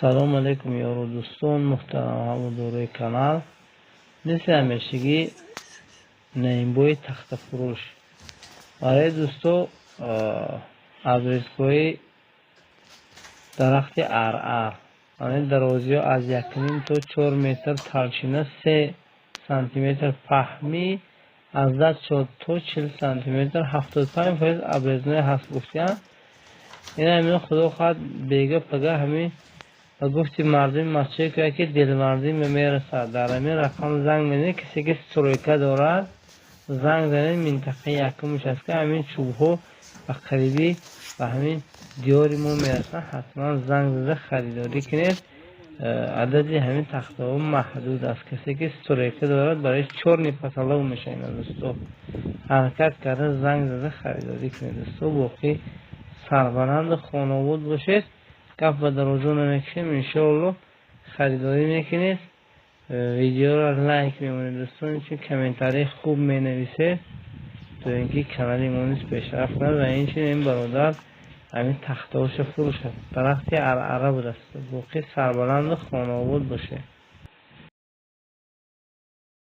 Салом алейкум, ёру дӯстон, муҳтарам ҳаводорои канал. Мисли ҳамешагӣ, Наимбои тахтафурӯш. Барои дӯсто обрезкаҳои дарахти арар, яъне дарозиҳо аз 1,5 то 4 метр, толщина 3 сантиметр, паҳнӣ аз 10 то 40 сантиметр, 75% обрезной ҳаст гуфтиям. Ин ҳамино, худо хоҳад, бега пага ҳамин ба гуфти мардуми масҷид, ки дилмардӣ мерасад. Дар ҳамин рақам занг мезанед, касе ки стройка дорад, занг занед. Минтақаи якумш аст, ки ҳамин чӯбҳо ба қарибӣ ба ҳамин диёри мо мерасанд. Ҳатман занг зада харидорӣ кунед. Адади ҳамин тахтаҳо маҳдуд аст. Касе ки стройка дорад, барои чёрный потолок мешавад ина. Дӯсто, ҳаракат карда занг зада харидорӣ кунед. Дӯсто, боқӣ сарбаланду хонаобод бошед. Гап ба дарозо намекушем. Иншоалло, харидорӣ мекунед, видеоро лайк мемонед, дӯстон, чун комментарии хуб менависед, то ин ки канали мо низ пешрафт кунад. Ва инчунин ин бародар ҳамин тахтаҳошо фурӯшад, дарахти арара будааст. Боқӣ сарбаланду хонаобод бошед.